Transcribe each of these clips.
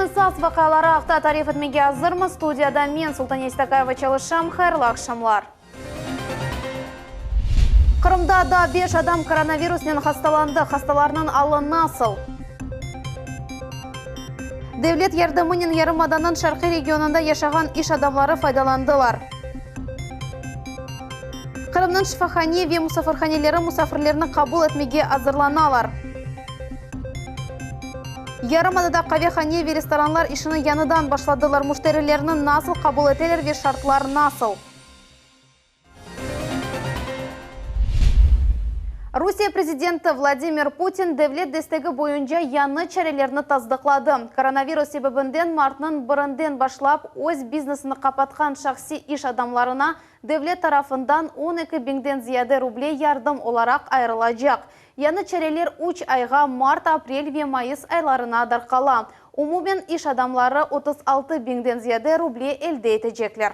esas vaqiaları aqta tarif etmege azırmız. Studiyada men, Sultane Stakayeva çalışam. Hayırlı aqşamlar. Qırımda daa beş adam koronavirusnen hastalandı. Hastalarnıñ alı nasıl? Devlet yardımınen yarımadanıñ şarqiy regionında yaşağan iş adamları faydalandılar. Qırımnıñ şifahane ve musafirhaneleri musafirlerni qabul etmege azırlanalar. Yarımadada qavehane ve restoranlar işini yañıdan başladılar. Müşterilerni nasıl qabul eteler ve şartlar nasıl? Rusiye prezidenti Vladimir Putin devlet destegi boyunca yañı çarelerni tasdıqladı. Koronavirus sebebinden martnıñ birinden başlap öz biznesini qapatqan şahsiy iş adamlarına devlet tarafından 12 biñden ziyade ruble yardım olaraq ayırılacaq. Yañı çareler üç ayğa, mart, aprel ve mayıs aylarına darqala. Umumen iş adamları 36 biñden ziyade ruble elde etecekler.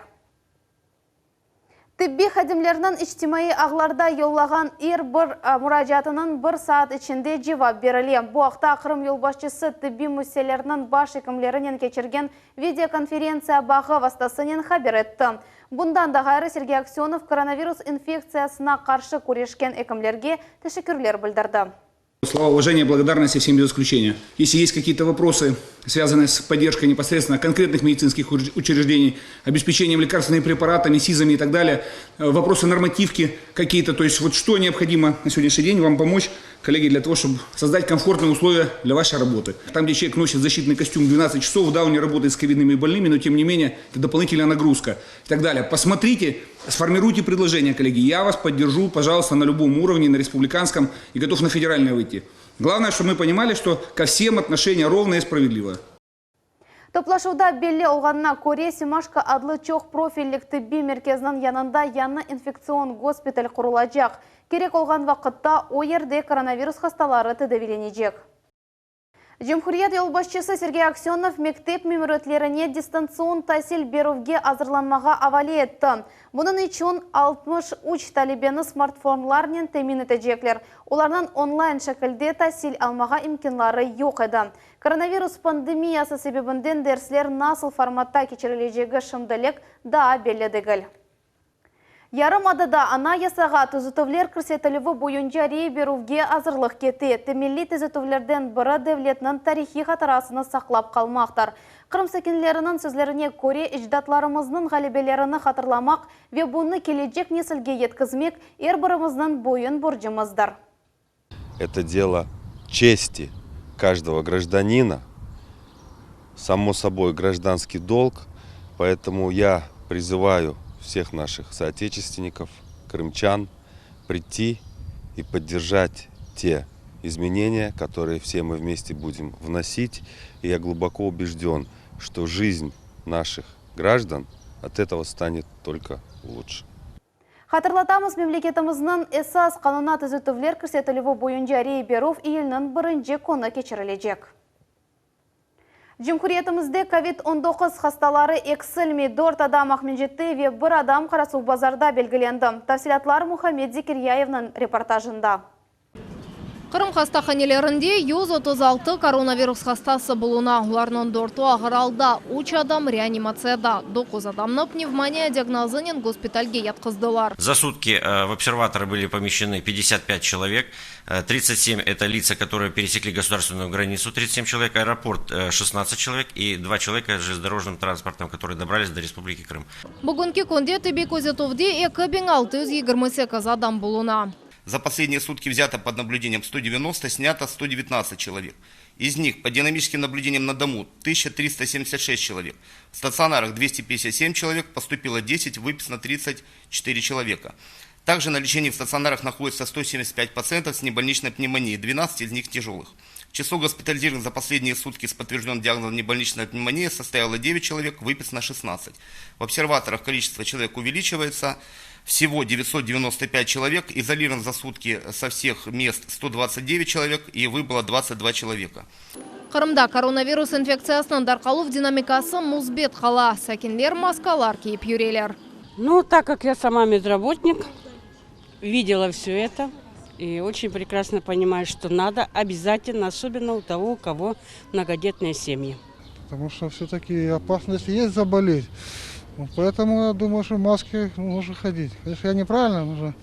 Tibbiy hadimlerniñ içtimaiy ağlarda yollağan er bir muracaatınıñ bir saat içinde cevap berile. Bu aqta Qırım yolbaşçısı tibbiy müessiselerniñ baş ekimlerinen keçirgen videokonferentsiya bağı vastasınen haber etti. Bundan da ğayrı Sergey Aksönov koronavirus infektsiyasına qarşı küreşken ekimlerge teşekkürler bildirdi. Слова уважения и благодарности всем без исключения. Если есть какие-то вопросы, связанные с поддержкой непосредственно конкретных медицинских учреждений, обеспечением лекарственными препаратами, СИЗами и так далее, э, вопросы нормативки какие-то, то есть вот что необходимо на сегодняшний день вам помочь, коллеги, для того, чтобы создать комфортные условия для вашей работы. Там, где человек носит защитный костюм 12 часов, да, он не работает с ковидными больными, но тем не менее это дополнительная нагрузка и так далее. Посмотрите, сформируйте предложение, коллеги. Я вас поддержу, пожалуйста, на любом уровне, на республиканском и готов на федеральное выйти. Главное, чтобы мы понимали, что ко всем отношение ровное и справедливое. Toplaşuvda belli olğanına köre, Semaşko adlı çoq profillik tibbiy merkezniñ yanında yañı infektsion gospital qurulacaq. Kerek olğan vaqıtta o yerde koronavirus hastaları tedaviylenecek. Cumhuriyet yolbaşçısı Sergey Aksönov mektep memuriyetlerine distantsion tasil berüvge azırlanmağa avale etti. Bunıñ içün 63 talebeni smartfonlarnen temin etecekler. Olarnıñ onlayn şekilde tasil almağa imkânları yoq edi. Koronavirus pandemiyası sebebinden dersler nasıl formatta keçirilecegi şimdilik daa belli degil. Yarımadada Anayasağa tüzetüvler kirsetilüvi boyunca rey berüvge azırlıq kete. Temelli tüzetüvlerden biri devletniñ tarihiy hatırasını saqlap qalmaqtır. Qırım sakinleriniñ sözlerine köre, ecdatlarımıznıñ ğalebelerini hatırlamaq ve bunı kelecek nesilge yetkizmek er birimizniñ boyun-borcumızdır. Это дело чести каждого гражданина, само собой гражданский долг, поэтому я призываю всех наших соотечественников, крымчан, прийти и поддержать те изменения, которые все мы вместе будем вносить. И я глубоко убежден, что жизнь наших граждан от этого станет только лучше. Hatırlatamız, memleketimizniñ Esas qanunına tüzetüvler kirsetilüvi boyunca rey berüv iyülniñ birinci künü keçirilecek. Cumhuriyetimizde kovid 19 hastaları eksilmey, dört adam Aqmescitte ve bir adam Qarasuvbazarda belgilendi. Tafsilâtlar Muhammed Zekiryayevniñ reportajında. Qırım hastahanelerinde 136 koronavirus hastası buluna, olarnıñ dörtü ağır alda, üç adam reanimatsiyada, doquz adamnı pnevmoniya diagnozınen gospitalge yatqızdılar. За сутки в обсерваторы были помещены 55 человек, 37 это лица, которые пересекли государственную границу, 37 человек, аэропорт 16 человек и 2 человека железнодорожным транспортом, которые добрались до Республики Крым. Bugünki künde tibbiy közetüvde 2628 adam buluna. За последние сутки взято под наблюдением 190, снято 119 человек. Из них под динамическим наблюдением на дому 1376 человек. В стационарах 257 человек, поступило 10, выписано 34 человека. Также на лечении в стационарах находится 175 пациентов с небольничной пневмонией, 12 из них тяжелых. Число госпитализированных за последние сутки с подтвержденным диагнозом небольничная пневмония составило 9 человек, выписано 16. В обсерваторах количество человек увеличивается. Всего 995 человек, изолирован за сутки со всех мест 129 человек и выбыло 22 человека. Qırımda koronavirus infektsiyasınıñ darqaluv dinamikası müsbet qala, sakinler maskalar kiyip yüreler. Ну, так как я сама медработник, видела все это и очень прекрасно понимаю, что надо обязательно, особенно у того, у кого многодетные семьи. Потому что все-таки опасность есть заболеть. Вот поэтому я думаю, что в маске нужно ходить. Конечно, я неправильно, нужно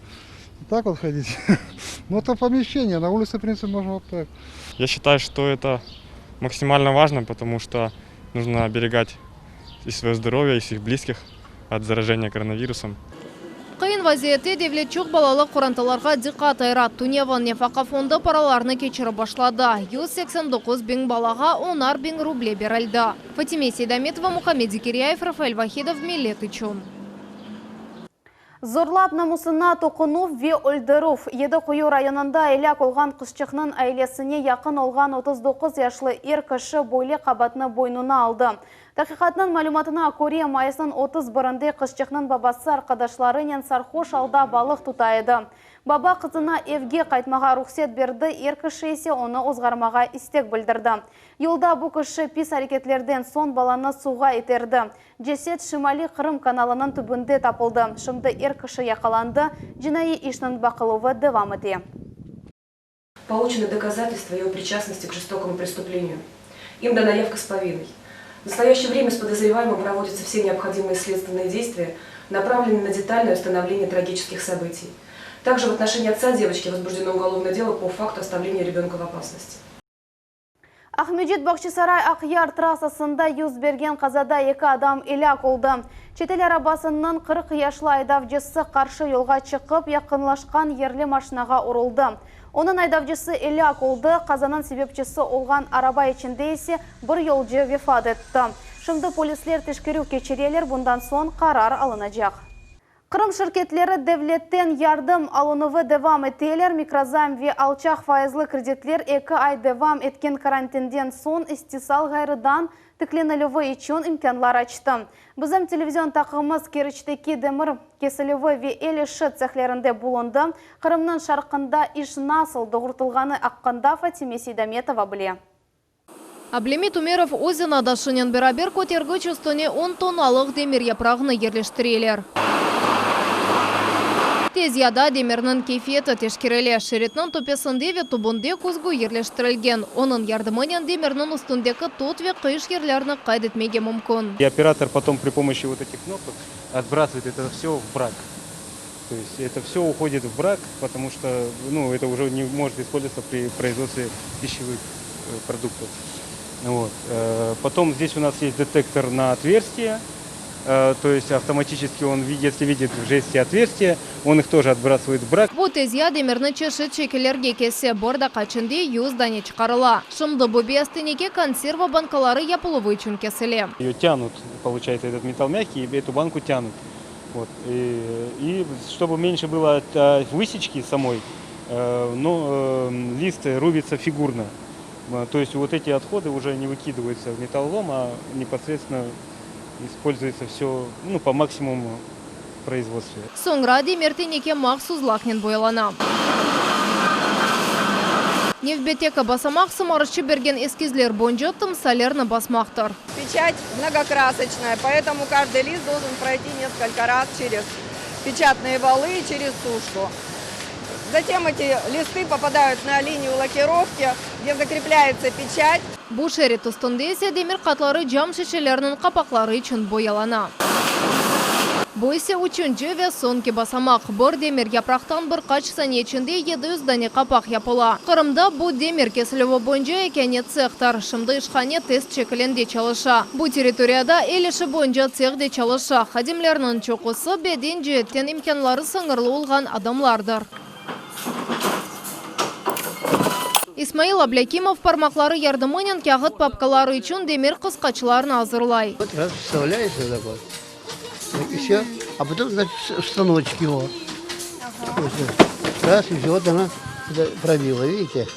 вот так вот ходить. Но это помещение, на улице, в принципе, можно вот так. Я считаю, что это максимально важно, потому что нужно оберегать и свое здоровье, и своих близких от заражения коронавирусом. Qıyın vaziyette devlet çoq balalı qorantalarğa diqqat ayıra. Tünevin Nefaqa fondu paralarnı keçirip başladı. 189 biñ balağa onar biñ ruble berildi. Fatime Seydametova, Muhammed Zekiryayev, Rafael Vahidov, Millet içün. Zorlap namusına toqunuv ve öldürüv. Yedi Quyu rayonında elâk olğan qızçıqnıñ ailesine yaqın olğan 39 yaşlı er kişi böyle qabaatnı boynuna aldı. Taqiqatnıñ malümatına köre, mayısnıñ 31-nde qızçıqnıñ babası arqadaşlarınen sarhoş alda balıq tuta edi. Baba qızına evge qaytmağa ruhset berdi, er kişi ise onı ozğarmağa istek bildirdi. Yolda bu kişi pis areketlerden soñ balanı suvğa iterdi. Ceset Şimaliy Qırım kanalınıñ tübünde tapıldı. Şimdi er kişi yaqalandı, cinaiy işniñ baqıluvı devam ete. Получены доказательства его причастности к жестокому преступлению. Им дана явка с повинной. В настоящее время с подозреваемым проводятся все необходимые следственные действия, направленные на детальное установление трагических событий. Также в отношении отца девочки возбуждено уголовное дело по факту оставления ребенка в опасности. Aqmescit Bağçasaray Aqyar trassasında yüz bergen qazada eki adam elâk oldı. Çetel arabasınıñ 40 yaşlı aydavcısı qarşı yolğa çıqıp, yaqınlaşqan yerli maşinağa uruldı. Onıñ aydavcısı elâk oldı, qazanıñ sebepçisi olğan araba içinde ise bir yolcu vefat etti. Şimdi polisler teşkerüv keçireler, bundan soñ qarar alınacaq. Qırım şirketleri devletten yardım alınuvı devam eteler. Mikrozaym ve alçaq fayızlı kreditler eki ay devam etken karantinden soñ istisal ğayrıdan tiklenilüvi içün imkânlar açtı. Bizim televizion taqımımız Keriçteki demir kesilüvi ve el işi tsehlerinde bulundı. Qırımnıñ şarqında iş nasıl doğrultılğanı aqqında Fatime Seydametova bile. Ablemit Umerov öz zenaatdaşınen beraber kötergiç üstüne on tonnalıq demir yaprağını yerleştireler. Tezyada demirniñ keyfiyeti teşkerile. Şeritniñ töpesinde ve tübünde küzgü yerleştirilgen. Onıñ yardımınen demirniñ üstündeki tot ve qıyış yerlerni qayd etmege mümkün. И оператор потом при помощи вот этих кнопок отбрасывает это все в брак. То есть это все уходит в брак, потому что, ну, это уже не может использоваться при производстве пищевых продуктов. Вот. Потом здесь у нас есть детектор на отверстие, то есть автоматически он, если видит в жести отверстие, он их тоже отбрасывает в брак. Bu tezya demirni çeşit şekillerge kese, bir daqqa içinde 100 dane çıqarıla. Şimdi bu beyaz teneke konserva bankaları yapıluvı içün kesile. Ее тянут, получается, этот металл мягкий, и эту банку тянут. Вот. И, и чтобы меньше было от высечки самой, ну, лист рубится фигурно. То есть вот эти отходы уже не выкидываются в металлолом, а непосредственно используется все, ну, по максимуму в производстве. Soñra demir teneke mahsus laknen boyalana. Nevbetteki basamaq sımarışçı bergen eskizler boyunca timsallerni basmaqtır. Печать многокрасочная, поэтому каждый лист должен пройти несколько раз через печатные валы и через сушку. Затем эти листы попадают на линию лакировки, где закрепляется печать. Bu şerit üstünde ise demir qatları cam şişeleriniñ qapaqları içün boyalana. Bu ise üçünci ve soñki basamaq. Bir demir yapraqtan bir qaç saniye içinde 700 dane qapaq yapıla. Qırımda bu demir kesilüvi boyunca yekâne tsehtir. Şimdi işhane test şekilinde çalışa. Bu territoriyada el işi boyunca tseh de çalışa. Hadimlerniñ çoqusı beden ceetten imkânları sıñırlı olğan adamlardır. İsmail Ablâkimov parmaqları yardımınen kâğıt papkaları içün demir qısqaçlarnı azırlay. Вот раз вставляешь вот так вот. И все. А потом, значит, станочек его. Вот, Раз, и все, вот она сюда пробила, видите?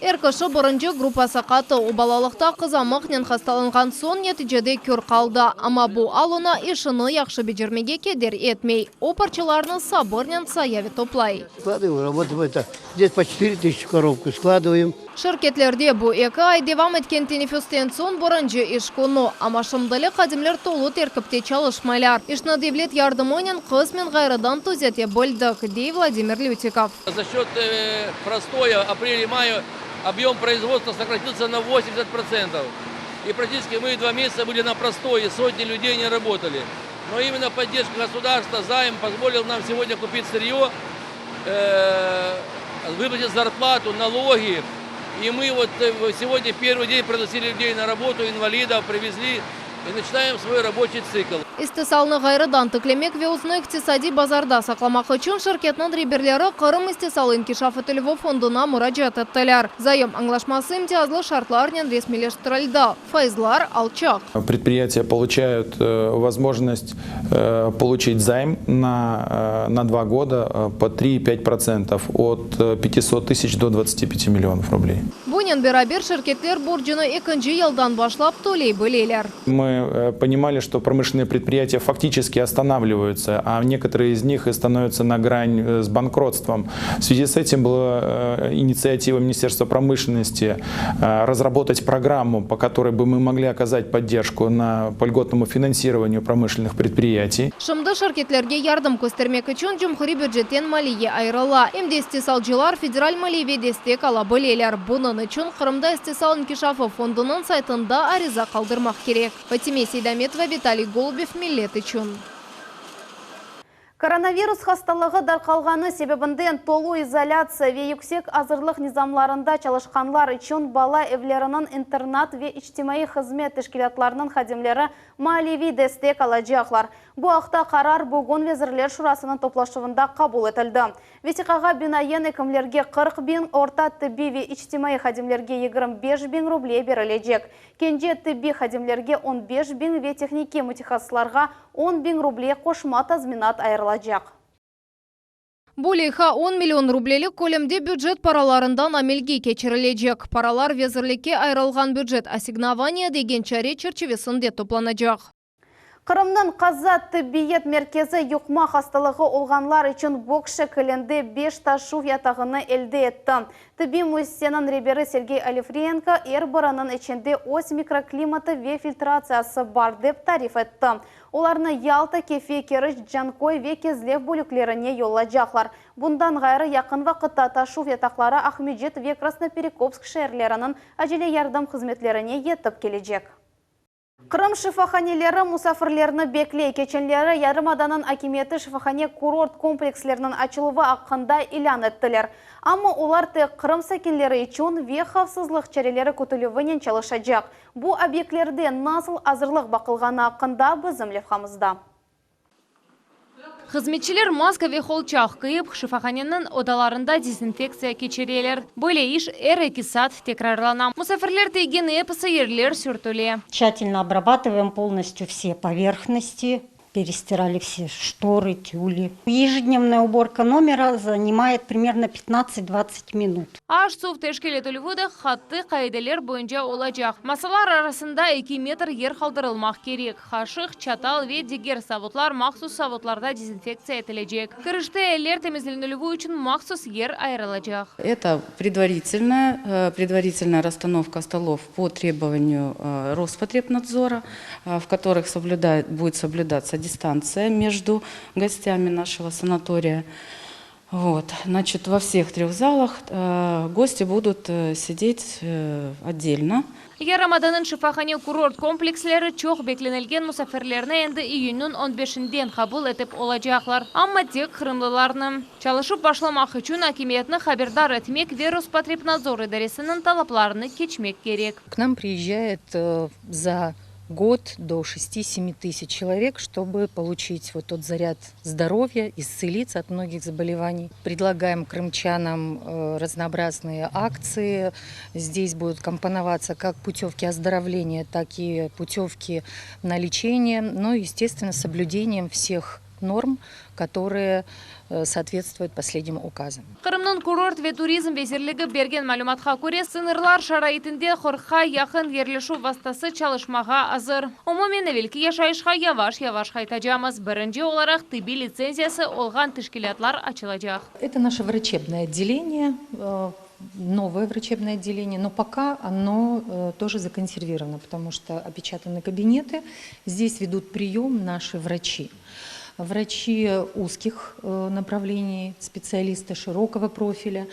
Er kişi birinci gruppa saqatı. O balalıqta qızamıqnen hastalanğan soñ neticede kör qaldı. Amma bu al oña işini yahşı becermege keder etmey. O parçalarnı sabırnen saya ve toplay. Складываем, работаем это. Здесь по 4000 коробку складываем. Şirketlerde bu eki ay devam etken teneffüsten soñ birinci iş künü. Amma şimdilik hadimler tolu terkipte çalışmaylar. İşni devlet yardımınen qısmen ğayrıdan tüzete bildik, dey Vladimir Lütikov. За счет э, простоя апреля-мая объем производства сократился на 80%. И практически мы два месяца были на простое, сотни людей не работали. Но именно поддержка государства, займ позволил нам сегодня купить сырье, э, выплатить зарплату, налоги. И мы вот э, сегодня первый день пригласили людей на работу, инвалидов привезли и начинаем свой рабочий цикл. İstisalnı ğayrıdan tiklemek ve özüni iqtisadiy bazarda saqlamaq içün şirketniñ reberleri Qırım istisal inkişaf etilüvi fonduna muracaat ettiler. Zayom añlaşması imtiyazlı şartlarnen resmiyleştirildi, faizlar alçaq. Предприятия получают э, возможность э, получить займ на, э, на два года по 3,5% от 500 тысяч до 25 миллионов рублей. Bunen beraber şirketler borcunı ekinci yıldan başlap töley bileler. Мы понимали, что промышленные предприятия фактически останавливаются, а некоторые из них и становятся на грань с банкротством. В связи с этим была инициатива Министерства промышленности разработать программу, по которой бы мы могли оказать поддержку на, по льготному финансированию промышленных предприятий. Şimdi şirketlerge yardım köstermek içün cumhuriy bücetten maliye ayırıla. Em de istisalcılar federal maliyeviy destek ala bileler. Bunıñ içün Qırımda istisal inkişafı fondunıñ saytında ariza qaldırmaq kerek. Fatime Seydametova, Vitaliy Golubev, Millet içün. Koronavirus hastalığı darqalğanı sebebinden tolu izolâtsiya ve yüksek azırlıq nizamlarında çalışqanlar içün bala evleriniñ internat ve içtimaiy hızmet teşkilâtlarınıñ hadimleri maliyeviy destek alacaqlar. Bu aqta qarar bugün Vezirler Şurasınıñ toplaşuvında qabul etildi. Vesiqağa binaen ekimlerge 40 biñ, orta tibbiy ve içtimaiy hadimlerge 25 biñ ruble berilecek. Kence tibbiy hadimlerge 15 biñ ve tehnikiy mütehassıslarğa 10 biñ ruble qoşma tazminat ayırılacaq. Bu leyha 10 million rublelik kölemde bücet paralarından amelge keçirilecek. Paralar vezirlikke ayırılğan bücet assignavaniya degen çare çerçivesinde toplanacaq. Qırımnıñ Qaza tibbiyet merkezi yuqma hastalığı olğanlar içün boks şekilinde 5 taşuv yatağını elde etti. Tibbiy müessiseniñ reberi Sergey Alifriyenko er biriniñ içinde öz mikroklimatı ve filtratsiyası bar dep tarif etti. Olarnı Yalta, Kefe, Keriç, Canköy ve Kezlev bölüklerine yollaycaqlar. Bundan ğayrı yaqın vaqıtta taşuv yataqları Aqmescit ve Krasnoperekopsk şeerleriniñ acele yardım hızmetlerine yetip kelecek. Qırım şifahaneleri musafirlerni bekley. Keçenleri yarımadanıñ akimiyeti şifahane kurort kompleksleriniñ açıluvı aqqında ilân ettiler. Amma olar tek Qırım sakinleri içün ve havfsızlıq çareleri kütülüvinen çalışacaq. Bu obyektlerde nasıl azırlıq baqılğanı aqqında bizim levhamızda. Hızmetçiler maska ve qolçaq kiyip, şifahaneniñ odalarında dezinfektsiya keçireler. Böyle iş er eki saat tekrarlana. Musafirler tiygen episi yerler sürtüle. Тщательно обрабатываем полностью все поверхности, перестирали все шторы, тюли. Ежедневная уборка номера занимает примерно 15-20 минут. Aş-suv teşkil etilüvi de qattı qaideler boyunca olacaq. Masalar arasında 2 metr yer qaldırılmaq kerek. Qaşıq, çatal ve diger savutlar mahsus savutlarda dezinfektsiya etilecek. Kirişte eller temizlenilüvi içün mahsus yer ayırılacaq. Это предварительная, э, предварительная расстановка столов по требованию э, Роспотребнадзора, э, в которых соблюдает, будет соблюдаться дистанция между гостями нашего санатория. Вот. Значит, во всех трех залах э, гости будут э, сидеть э, отдельно. Yarımadanıñ şifahane kurort kompleksleri çoq beklenilgen musafirlerni endi iyünniñ 15-inden qabul etip olacaqlar. Amma tek qırımlılarnı. Çalışıp başlamaq içün akimiyetni haberdar etmek ve Роспотребнадзор idaresiniñ talaplarını keçmek kerek. К нам приезжает э, за год до 6-7 тысяч человек, чтобы получить вот тот заряд здоровья, исцелиться от многих заболеваний. Предлагаем крымчанам э, разнообразные акции. Здесь будут компоноваться как путевки оздоровления, так и путевки на лечение, но, естественно, с соблюдением всех норм, которые э, соответствуют последним указам. Qırımnıñ kurort ve turizm vezirligi bergen malümatqa köre sıñırlar şaraitinde 40-qa yaqın yerleşüv vastası çalışmağa azır. Umumen evelki yaşayışqa yavaş-yavaş qaytacaqmız. Birinci olaraq tibbiy litsenziyası olğan teşkilâtlar açılacaq. Это наше врачебное отделение, э, новое врачебное отделение, но пока оно э, тоже законсервировано, потому что опечатаны кабинеты. Здесь ведут прием наши врачи. Врачи узких э, направлений, специалисты широкого профиля.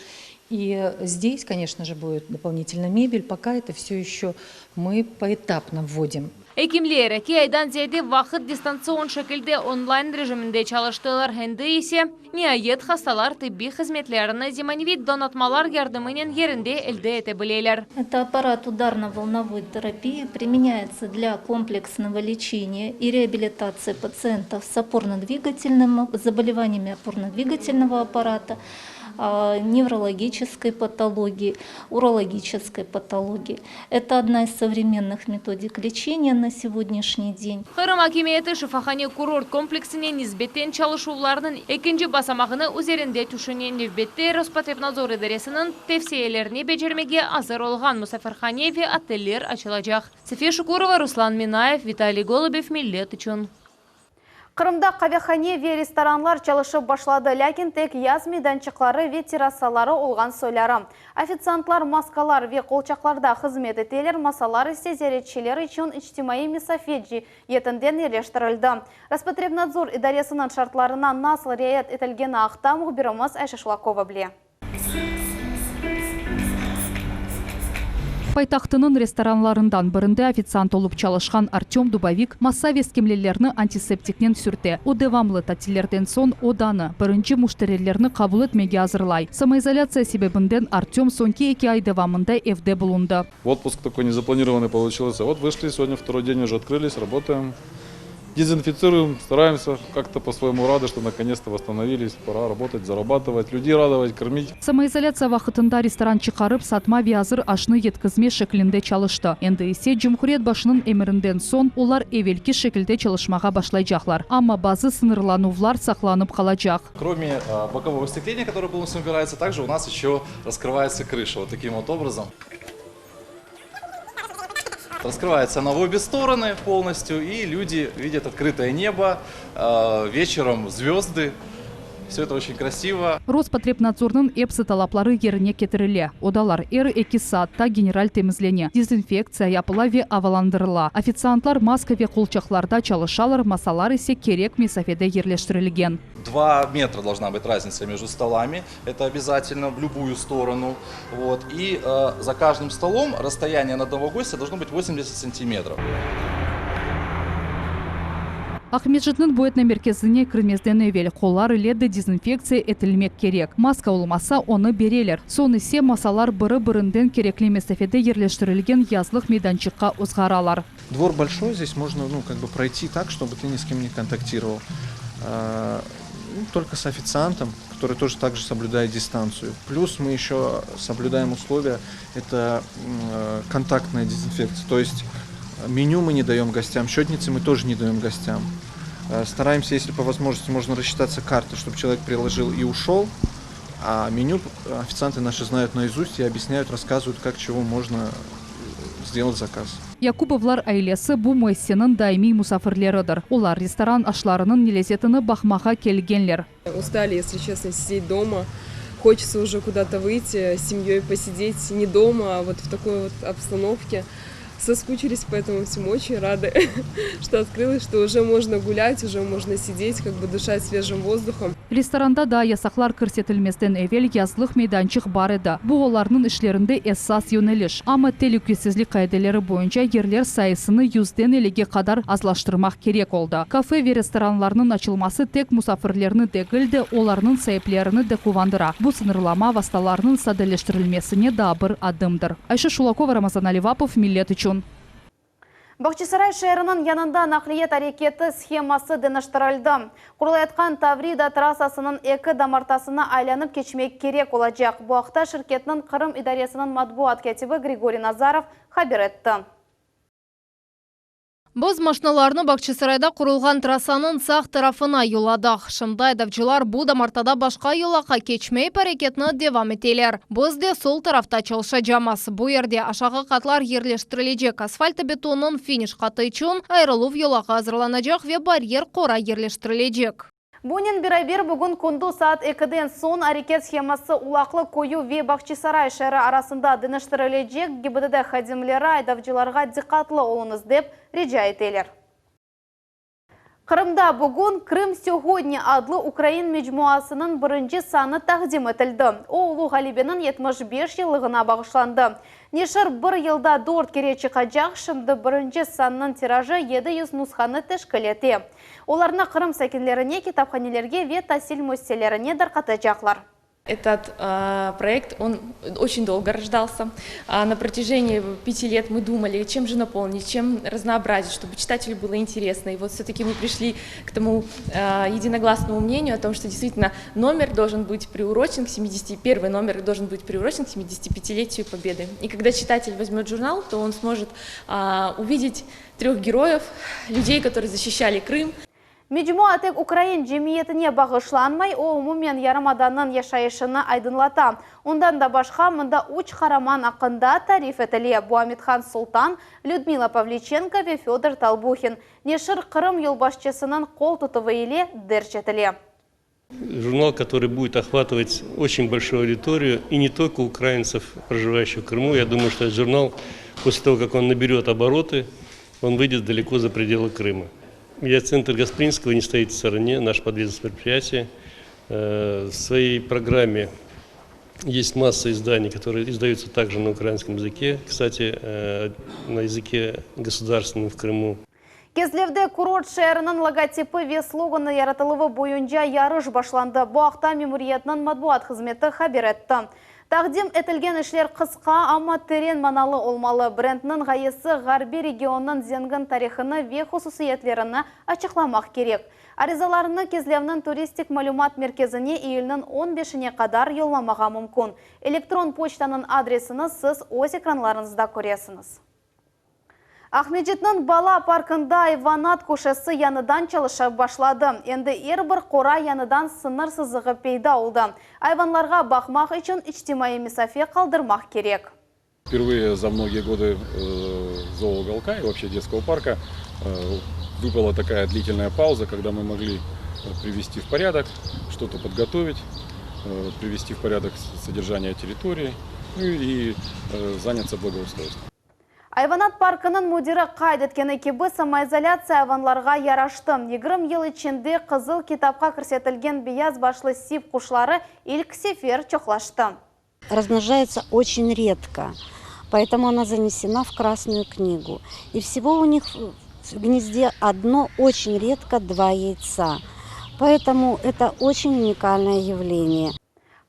И здесь, конечно же, будет дополнительно мебель. Пока это все еще мы поэтапно вводим. Ekimler eki aydan ziyade vaqıt distantsion şekilde onlayn rejiminde çalıştılar, endi ise, niayet, hastalar tibbiy hızmetlerini zemaneviy donatmalar yardımınen yerinde elde ete bileler. Это аппарат ударно-волновой терапии, применяется для комплексного лечения и реабилитации пациентов с опорно-двигательным, заболеваниями опорно-двигательного аппарата, неврологической патологии, урологической патологии. Это одна из современных методик лечения на сегодняшний день. Qırım akimiyeti şifahane kurort kompleksine nisbeten çalışuvlarnıñ ekinci basamağını üzerinde tüşüne. Nevbette Rospotrebnadzor idaresiniñ tevsiyelerini becermege azır olğan musafirhane ve oteller açılacaq. Safiye Şukurova, Ruslan Minayev, Vitaliy Golubev, Millet içün. Qırımda qavehane ve restoranlar çalışıp başladı, lâkin tek yaz meydançıqları ve terrasaları olğan soyları. Ofitsiantlar maskalar ve qolçaqlarda hızmet eteler, masalar ise ziyaretçiler içün içtimaiy mesafe cietinden yerleştirildi. Rospotrebnadzor idaresiniñ şartlarına nasıl riayet etilgeni aqta mühbirimiz Ayşe Şulakova bile. Paytahtınıñ restoranlarından birinde ofitsiant olıp çalışqan Artöm Dubovik masa ve skemlelerni antiseptiknen sürte. O, devamlı tatillerden soñ odanı, birinci müşterilerni qabul etmege azırlay. Samoizolâtsiya sebebinden Artöm soñki eki ay devamında evde bulundı. Отпуск такой незапланированный получился. Вот вышли, сегодня второй день уже открылись, работаем. Дезинфицируем, стараемся как-то по-своему рады, что наконец-то восстановились. Пора работать, зарабатывать, людей радовать, кормить. Samoizolâtsiya vaqtında restoran çıqarıp satma ve azır aşnı yetkizme şeklinde çalıştı. Endi ise cumhuriyet başınıñ emirinden soñ olar evelki şekilde çalışmağa başlaycaqlar. Amma bazı sıñırlanuvlar saqlanıp qalacaq. Кроме бокового остекления, которое полностью убирается, также у нас еще раскрывается крыша вот таким вот образом. Раскрывается она в обе стороны полностью, и люди видят открытое небо, вечером звезды. Все это очень красиво. Rospotrebnadzornıñ epsi talapları yerine ketirile. Odalar er eki saatta general temizlene, dezinfektsiya yapıla ve avalandırıla. Ofitsiantlar maska ve qolçaqlarda çalışalar, masalar ise kerek mesafede yerleştirilgen. Два метра должна быть разница между столами, это обязательно в любую сторону. Вот. И э, за каждым столом расстояние на одного гостя должно быть 80 сантиметров. Aqmescitniñ bu etnomerkezine kirmezden evel qollar ile de dezinfektsiya etilmek kerek. Maska olmasa, onı bereler. Soñ ise masalar biri-birinden kerekli mesafede yerleştirilgen yazlıq meydançıqqa ozğaralar. Двор большой, здесь можно, ну, как бы пройти так, чтобы ты ни с кем не контактировал. Ну, только с официантом, который тоже также соблюдает дистанцию. Плюс мы еще соблюдаем условия, это контактная дезинфекция. То есть меню мы не даем гостям, счетницы мы тоже не даем гостям. Стараемся, если по возможности можно рассчитаться картой, чтобы человек приложил и ушел. А меню официанты наши знают наизусть и объясняют, рассказывают, как чего можно сделать заказ. Yakubovlar ailesi bu müessiseniñ daimiy musafirleridir. Olar restoran aşlarınıñ lezetini baqmağa kelgenler. Устали, если честно, сидеть дома. Хочется уже куда-то выйти, с семьей посидеть не дома, а вот в такой вот обстановке. Соскучились по этому всему, очень рады, что открылось, что уже можно гулять, уже можно сидеть, как бы дышать свежим воздухом. Restoranda daa yasaqlar kirsetilmezden evel yazlıq meydançıq bar edi. Bu olarnıñ işlerinde esas yöneliş. Amma telükesizlik qaideleri boyunca yerler sayısını yüzden ellige qadar azlaştırmaq kerek oldı. Kafe ve restoranlarnıñ açılması tek musafirlerni degil de, olarnıñ saiplerini de quvandıra. Bu sıñırlama vastalarınıñ sadeleştirilmesine daa bir adımdır. Ayşe Şulakova, Ramazan Alivapov, Millet içün. Bağçasaray şeeriniñ yanında naqliyat areketi sheması deñiştirildi. Qurulayatqan Tavrida trassasınıñ eki damartasını aylanıp keçmek kerek olacaq. Bu aqta şirketniñ Qırım idaresiniñ matbuat kâtibi Grigoriy Nazarov haber etti. Biz maşinalarnı Bağçasarayda qurulğan trassanıñ sağ tarafına yolladıq. Şimdi aydavcılar bu damartada başqa yolaqqa keçmeyip areketni devam eteler. Biz de sol tarafta çalışacamız. Bu yerde aşağı qatlar yerleştirilecek, asfaltobetonnıñ finiş qatı içün ayırıluv yolağı azırlanacaq ve baryer qora yerleştirilecek. Bunen beraber bugün kündüz saat ekiden soñ areket sheması Ulaqlı köyü ve Bağçasaray şeeri arasında deñiştirilecek, GİBDD hadimleri aydavcılarğa diqqatlı oluñız dep rica eteler. Qırımda bugün Krım sögodni adlı ukrain mecmuasınıñ birinci sanı taqdim etildi. O, Ulu Ğalebeniñ 75 yıllığına bağışlandı. Neşir bir yılda dört kere çıqacaq, şimdi birinci sannıñ tirajı 700 nushanı teşkil ete. Olarnı Qırım sakinlerine, kitaphanelerge ve tasil müessiselerine darqatacaqlar. Этот проект, он очень долго рождался. На протяжении пяти лет мы думали, чем же наполнить, чем разнообразить, чтобы читателю было интересно. И вот все-таки мы пришли к тому единогласному мнению о том, что действительно номер должен быть приурочен к 70, первый номер должен быть приурочен к 75-летию Победы. И когда читатель возьмет журнал, то он сможет увидеть трех героев, людей, которые защищали Крым. Mecmua tek ukrain cemiyetine bağışlanmay, o, umumen yarımadanıñ yaşayışını aydınlata. Ondan da başqa, mında üç qaraman aqqında tarif etile, bu Amethan Sultan, Lüdmila Pavliçenko ve Födor Tolbuhin. Neşir Qırım yolbaşçısınıñ qol tutuvı ile derc etile. Журнал, который будет охватывать очень большую аудиторию, и не только украинцев, проживающих в Крыму. Я думаю, что этот журнал, после того, как он наберет обороты, он выйдет далеко за пределы Крыма. Медиацентр Гаспринского не стоит в стороне, наше подведомственное предприятие. В своей программе есть масса изданий, которые издаются также на украинском языке, кстати, на языке государственном в Крыму. Kezlevde kurort şeeriniñ logotipi ve sloganı yaratıluvı boyunca yarış başlandı. Bu aqta memuriyetniñ matbuat hızmeti haber etti. Taqdim etilgen işler qısqa, amma teren manalı olmalı. Brendniñ ğayesi ğarbiy regionnıñ zengin tarihını ve hususiyetlerini açıqlamaq kerek. Arizalarnı Kezlevniñ turistik malümat merkezine iyülniñ on beşine qadar yollamağa mümkün. Elektron poçtanıñ adresini siz öz ekranlarıñızda köresiñiz. Aqmescitniñ bala parkında ayvanat köşesi yañıdan çalışıp başladı. Endi er bir qora yañıdan sıñır sızığı peyda oldı. Ayvanlarğa baqmaq içün içtimaiy mesafe qaldırmaq kerek. Впервые за многие годы зооуголка и вообще детского парка выпала такая длительная пауза, когда мы могли привести в порядок, что-то подготовить, привести в порядок содержание территории, ну и заняться благоустройством. Ayvanat parkınıñ müdiri qayd etkeni kibi, samoizolâtsiya ayvanlarğa yaraştı. 20 yıl içinde Qızıl kitapqa kirsetilgen beyaz başlı sip quşları ilk sefer çoqlaştı. Размножается очень редко, поэтому она занесена в Красную книгу. И всего у них в гнезде одно, очень редко два яйца. Поэтому это очень уникальное явление.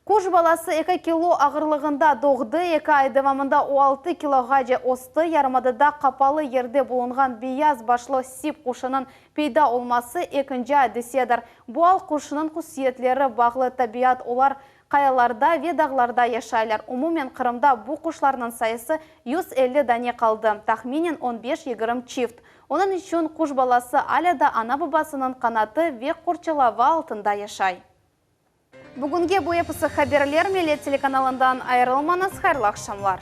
Quş balası eki kilo ağırlığında doğdı, eki ay devamında o altı kiloğace östi. Yarımadada qapalı yerde bulunğan beyaz başlı sip quşunıñ peyda olması ekinci adisedir. Bu al quşnıñ hususiyetleri bağlı tabiat, olar qayalarda ve dağlarda yaşaylar. Umumen Qırımda bu quşlarnıñ sayısı 150 dane qaldı, tahminen on beş-yigirmi çift. Onıñ içün quş balası alâ da ana-babasınıñ qanatı ve qorçalavı altında yaşay. Bugünge bu episi haberler, Millet telekanalından ayırılmañız, hayırlı aqşamlar.